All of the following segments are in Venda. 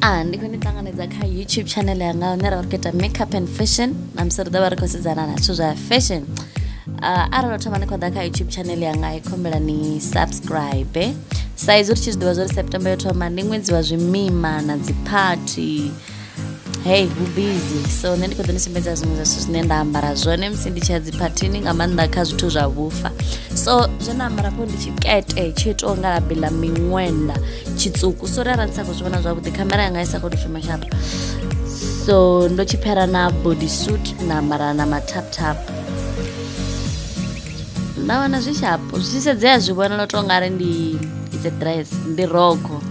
Ndi khou ni ṱanganedza kha YouTube channel yanga hune ra vha ri khou ita makeup and fashion, na musi ri ḓo vha ri khou sedzana na zwithu zwa fashion. Arali u thoma ni khou ḓa kha YouTube channel yanga, i khombela ni subscribe. Sa izwi ri tshi zwi ḓivha zwa uri September yo thoma, ndi ṅwedzi wa zwimima na dzi party. Hey, hu busy, so nṋe ndi khou ḓo ni sumbedza zwiṅwe zwa zwithu zwine nda ambara zwone musi ndi tshi ya dzi phathini, nga maanḓa kha zwithu zwa vhufa. So zwe nda ambara afho ndi tshikete tshi itaho nga labi ḽa miṅwenda tshitswuku. Sorry arali ndi sa khou zwi vhona zwavhuḓi, khamera yanga i sa khou tou shuma sharp. So ndo tshi phera na body suit, na ambara na matap tap, nda wana zwi sharp, zwi tshi sedzea zwi vhonala u tou nga ri ndi it's a dress, ndi rokho,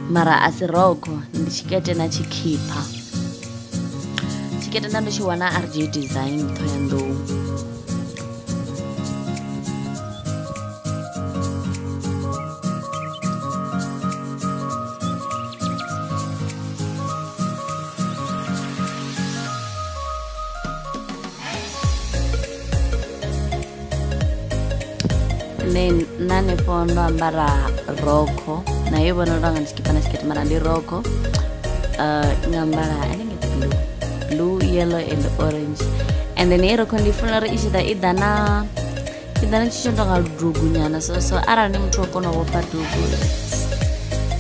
mara a si rokho, ndi tshikete na tshikhipha. Tshikete nda ndo tshi wana RJ Design Thohoyandou. Nṋe hanefho ndo ambara rokho, nayo i vhonala unga ndi tshikipa na tshikete, mara ndi rokho nga mbala, I think it's blue, blue, yellow and orange. And then heyi rokho ndi funa uri i tshi ḓa i ḓa na i ḓa na tshithu tsho no tonga ludugu nyana, so arali ni muthu wo kona u vhofha dugu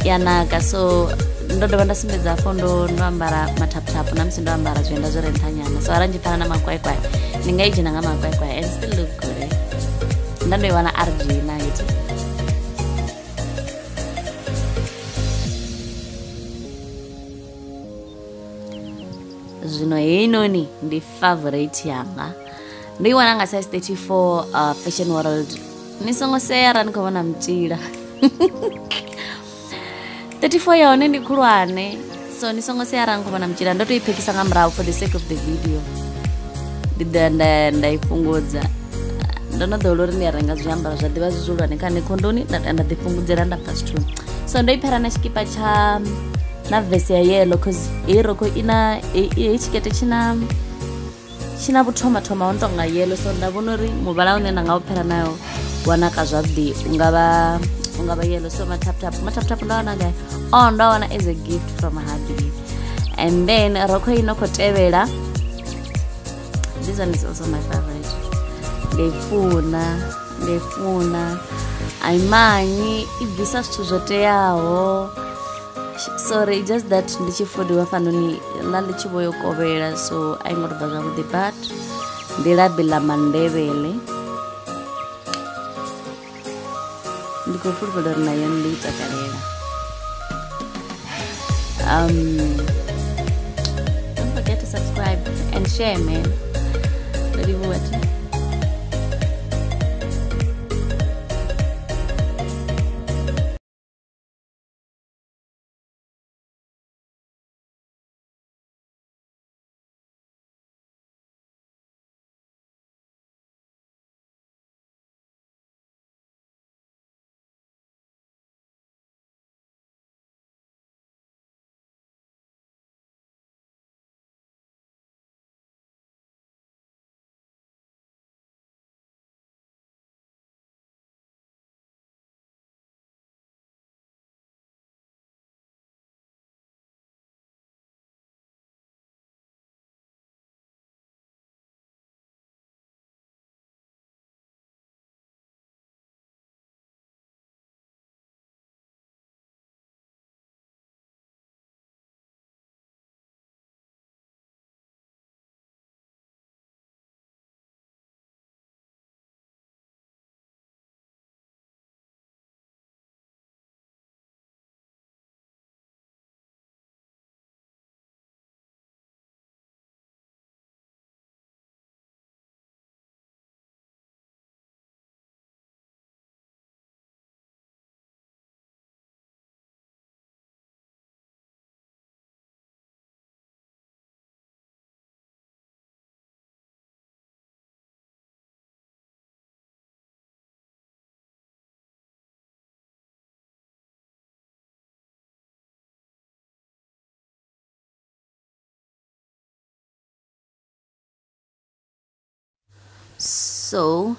ya naka. So ndo dovha nda sumbedza hafho ndo ambara mathaphuthaphu na musi ndo ambara zwienda zwi re nṱha nyana, so arali ndi pfana na makwaikwai ndi nga i dzhena nga makwaikwai and still look good. Nda ndo i wana RG night. Zwino heinoni ndi favorite yanga, ndo i wana nga size 34 Fashion World. Ni songo sea arali ni khou vhona mutshila. 34 ya hone ndi khulwane, so ni songo sea arali ni khou vhona mutshila. Ndo to i phekisa nga murahu for the sake of the video, ndi ḓo nda i fhungudza. Ndo no ḓowela uri ndi a renga zwiambaro zwa ḓivha zwi zwihulwane kha nṋe khondoni, nda ḓi fhungudzela nda bva zwithuni. So ndo i phera na tshikipa tsha na vese ya yellow, cause heyi rokho ina heyi tshikete tshina vhuthoma thoma ho no tonga yellow, so nda vhona uri muvhala une nda nga u phera nayo wa naka zwavhuḓi unga vha yellow. So mathaphuthaphu ndo wana gai? Oh, ndo wana as a gift from hubby. And then rokho ino khou tevhela, this one is also my favorite, ndi i funa, ndi i funa, a i manyi, i bvisa zwithu zwo teaho. Sorry, just that ndi tshi fodiwa fhanoni ḽa ḽi tshi vho yo kovhela, so a i ngo to bva zwavhuḓi, but ndi labi ḽa mandevhele. Ndi khou fulufhela uri nayo ndi i takalela. Don't forget to subscribe and share, man. Ndo livhuwa. So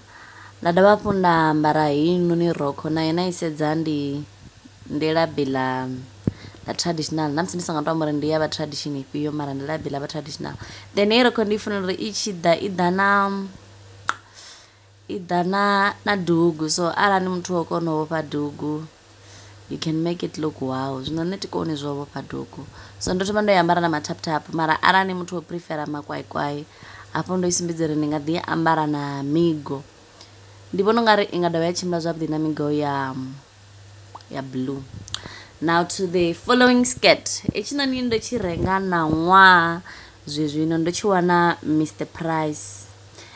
nda dovha hafhu nda ambara heinoni rokho, nayo na i sedza ndi labi ḽa Ḽa traditional na musi ndi songo to amba uri ndi ya vha tradition ifhio, mara ndi labi ḽa vha traditional. Then heyi rokho ndi i funela uri i tshi ḓa i ḓa na i ḓa na dugu, so arali ni muthu wa kona u vhofha dugu you can make it look wow. Zwino nṋe thi koni zwo vhofha dugu, so ndo thoma ndo i ambara na ma-tap tap, mara arali ni muthu wo prefera makwaikwai hafho ndo i sumbedza uri ni nga ḓi ambara na migo. Ndi vhona ungari i nga dovha ya tshimbila zwavhuḓi na migo ya blue. Now to the following skirt. Hetshinoni ndo tshi renga na ṅwaha zwezwino, ndo tshi wana Mr Price.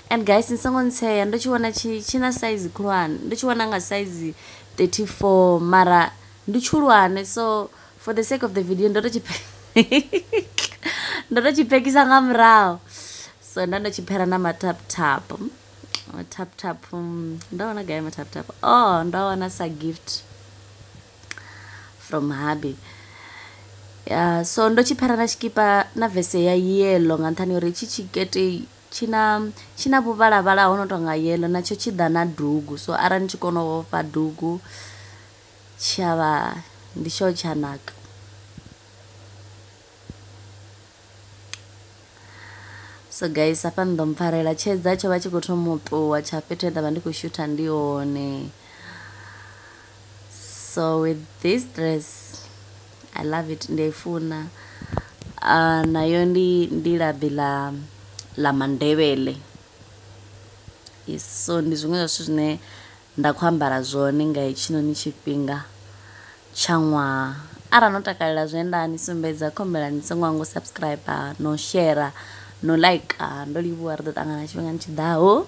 And guys ni songo ntsea, ndo tshi wana tshi na size khulwane, ndo tshi wana nga size 34 mara ndi tshulwane, so for the sake of the video ndo to tshi ndo to tshi phekisa nga murahu. So nda ndo tshi phera na ma-tap tap. Ma-tap tap, ndo wana gai ma-tap tap? Oh, ndo wana sa gift from hubby. So ndo tshi phera na tshikipa na vese ya yellow nga nṱhani uri itshi tshikete tshina vhuvhalavhala ho no tonga yellow, natsho tshi ḓa na dugu, so arali ni tshi kona u vhofha dugu tshi avha ndi tsho tsha naka. So guys hafha ni ḓo mpfarela, tshedza tsho vha tshi khou thoma u ṱuwa tsha fhethu he nda vha ndi khou shutha ndi hone. So with this dress I love it, ndi a i funa. Nayo ndi labi ḽa mandevhele. Yes, so ndi zwiṅwe zwa zwithu zwine nda khou ambara zwone nga hetshinoni tshifhinga tsha ṅwaha. Arali no takalela zwe nda ni sumbedza, khombela ni songo hangwa u subscribe, no share, no like. Ndo livhuwa, ri ḓo ṱangana tshifhingani tshiḓaho.